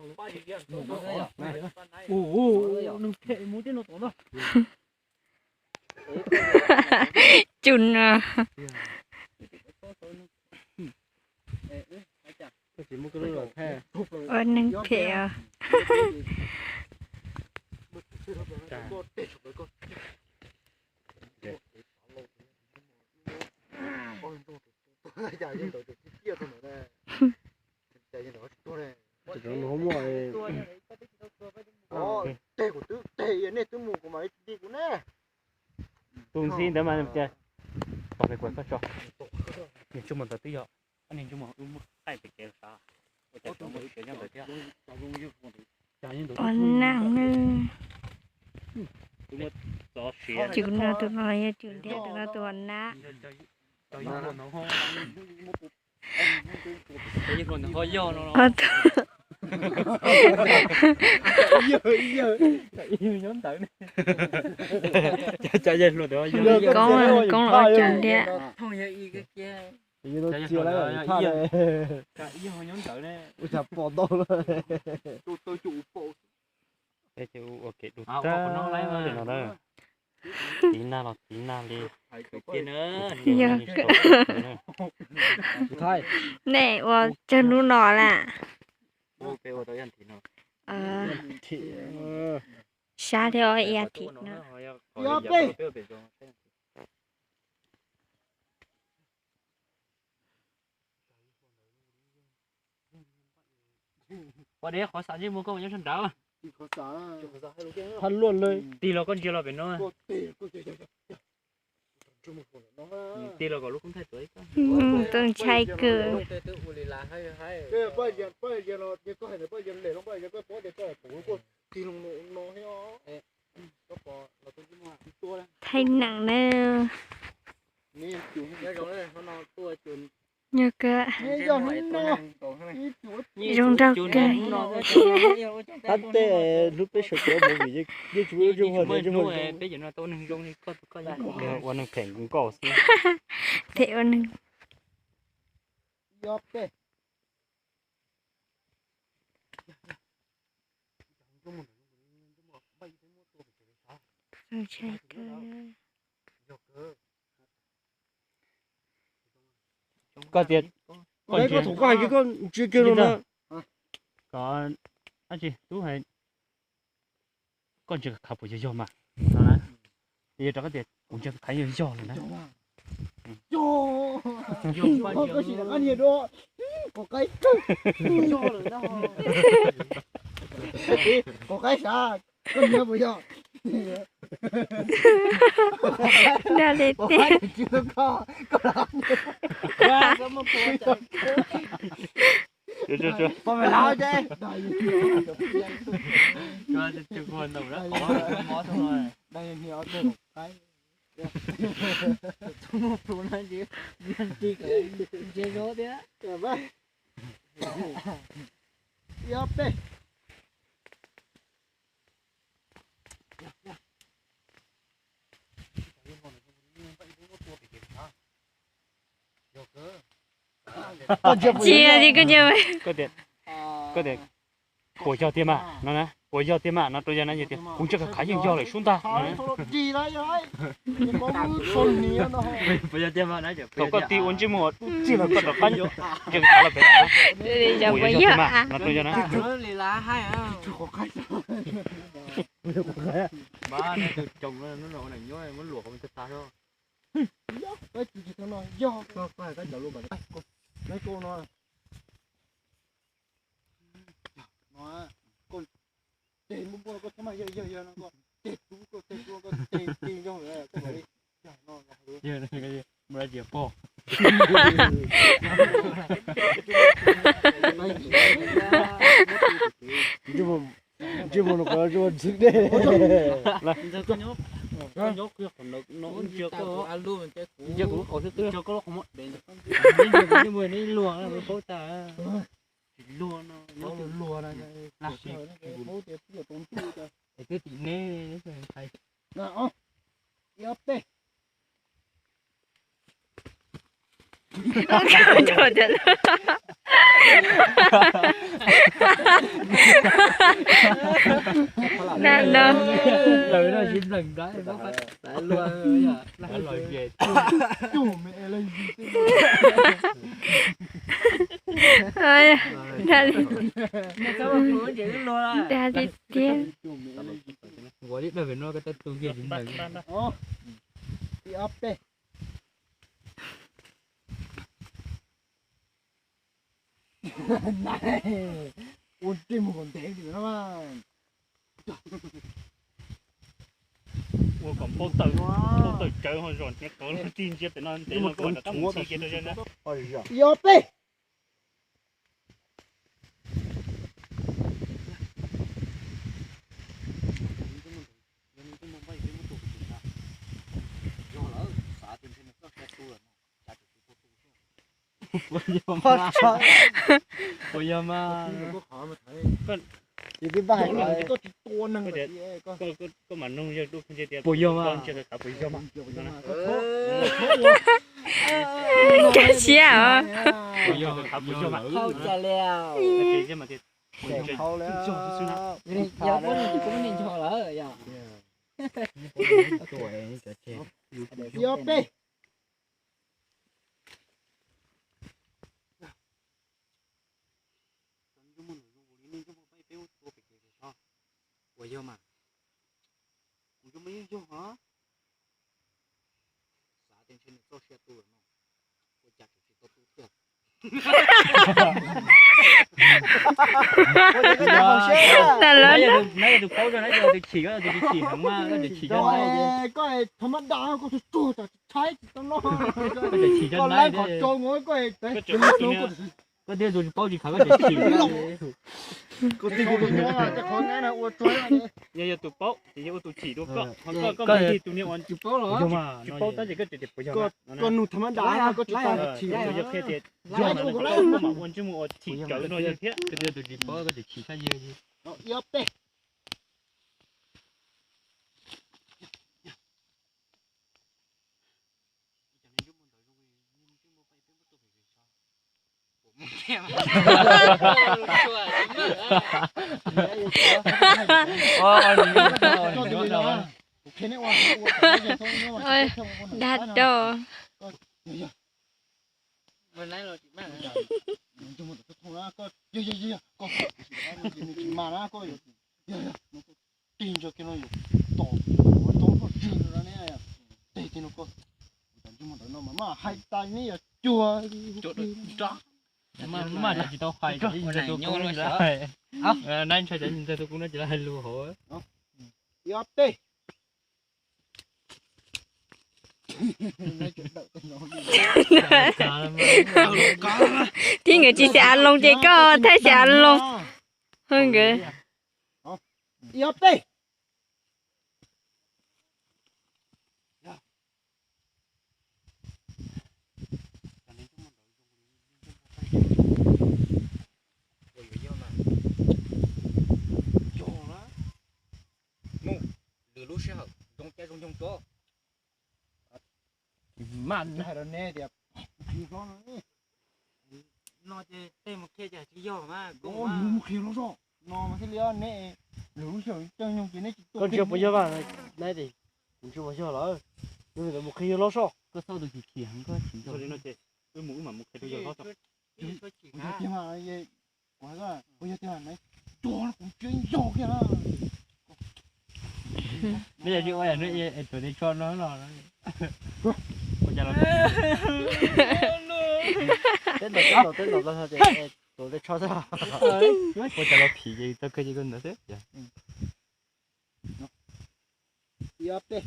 Ua, neeg phem mus tej no tom no. Cug no. Ua neeg phem os. Tus ntxhib ntawd mas cia, tom pem kuv koj tso, niag ntsej muag ntawd twb yog, niag ntsej muag wb muab qaij pem kev sav, ua cas tseem muaj siav nyob ntawd thiab. Ua neeg ne. Cug no tus no yog cug thiab tus no tus ua nab. Koob los ob cag ntiag. Ua cas pom tau. Ua kev dub tag li no na. Tiv nag los tiv nag li. Yog, nej ua tsawg hnub no lawm? Sab thiab ib as thiv no. Ua deb qhov xav ntsej muag koj mus nyob sab nrad. Hab luaj lawm. Tig los koj ntsia los pem no. Tig los kom lub koob thaij tuav ib koj. Tus ntshai kawg. Thaij neem na. Yog kawg. Zoo nraug kawg. Tab tej hlub peb sawv daws mus vim yeej tsis muaj hnub peb ua neeg phem nkauj xwb. Phem ua neeg. Koj tias, koj thaum koj hais kiag koj ntsia kiag no na. Koj, tub hais, koj ntsia khav puas yog yog mas no na. Yog rau koj tias kuv ntsia khav yog yog lawm na. Koj qaib sav, koj nyiam puas yog? Dab li tiag. Cia li koj cia. Koj tias, koj tias, puas yog tiag mas no na, puas yog tiag mas no rau yog na, yog tias kuv ntsia khav khav yeej yog lawm sub ntag. Puas yog tiag mas, thaum koj tig ua ntsej muag dub txig los koj rov qab ntsia khav los pem. Puas yog tiag mas no rau yog na. Ntsej muag no qhov zoo ntxhwb dej. Dag no. Dag li, dag li tiag. Ua kom paub tawm, paub tawm tsawv ho zom nyiav qawv los tig ntsia pem no ntev no kuv mam rov qab mus ntxhi kiag rau zej na. Ib ob peb. Puas yog mas? Koj mas nug yawg dub ntsia tias puas yog mas? Puas yog mas? Koj siab os. Puas yog mas? Ib ob peb. Puas yog mas? Kuv zoo yog yog os. Xav tias ntshe nws txoj sia tu lawm no, ua cas tseem tsis tau tu thiab. Nab yog tus paub, nab yog tus chim, koj yog tus tsis chim heev mas koj tseem chim. Koj thaum mab dam koj tsuag tsuag tsam tshaib tsis tau noj. Koj tseem chim, koj laib qhov tsau ua koj. Koj twb tus paub tsis khav koj tseem chim. Yog yog tus paub ces yog ua tus chim dua koj, ho koj mus tig tus niag uas tsis paub los tsis paub tab ces koj tseem tias puas yog. Koj nug thaum mab dam koj tsis tau chim. Yog qhia tias yog mas koj mam ua ntsej muag ua chim kawg no yog thiab. Koj twb tus tsis paub koj tseem chim sab yawg. Ib ob peb. Dag do. Tig ntsia kiag no yuav tom, tom koj tswg no ne, teg kiag no koj. Tus ntsej muag ntawm no mas maj hais tas neb yuav cuag. Maj tsis tau hais, neb ntshai cov ntawd tus kuv no ces lawv hais lus hauv. Ib ob peb. Tib nkawd tsis xav av loo ces koj thaij xav av loo. Ho nkawd. Ib ob peb. Mus, lwm lub sij hawm zoo caij zoo nyoog tso. Maj hais rau neb tias, no ces tej mus qhia ces tsis yog mas, mus qhia los zog no mas thiaj li neb, lwm lub sij hawm caij nyoog ces neb tsis tuaj. Koj ntsia puas yog mas, neb tias, kuv ntsia puas yog lawm, mus qhia yawg hlob soj. Koj txhob tus chim chim heev, koj chim ntau. Wb mus wb mam mus qhia rau yawg hlob tso. Kuv yog tiag mas, kuv hais koj, kuv yog tiag mas, tso kuv ntsia yog kiag na. Neb yog tsis ua yam no es tuav tes tsho no los. Ua cas los teb ntaus teb ntaus teb ntaus tau ces tuav tes tsho xwb. Ua cas los phim ces tau kawg ces koj ntawd xwb. Ib ob peb.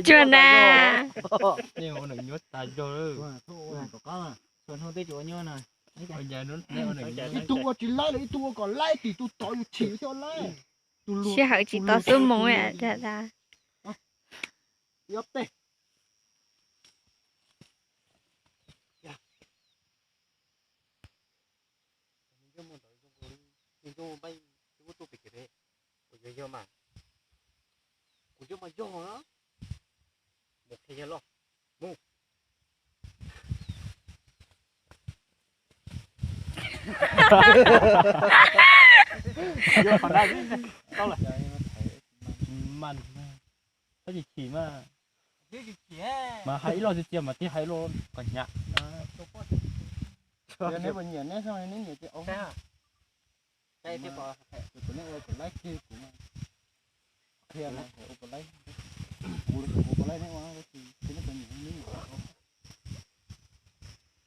Cuag na. Ib tug ua tsis laib los ib tug ua kom laib, tim tus tod yus chim thiaj laib. Sij hawm tsis tau xub mus. Nyob teg. Yog mus ntawd zoo li, zoo npaij, kuv tuaj pem kev pem, kuv yog yog mas, kuv yog mas yog na, mus qhia yawg loj, mus. Yog qhov na, tau lawm. Mas, tab sis chim mas, mas hais ib lo txias txias mas thiaj hais lo kom hnyav. Neb puas nyiam neb, neb nyiam ces ua. Kuv neb ua kom laib kiag kuv, qhia ua kom laib, kuv ua kom laib neb ua, neb puas nyiam neb nyiam.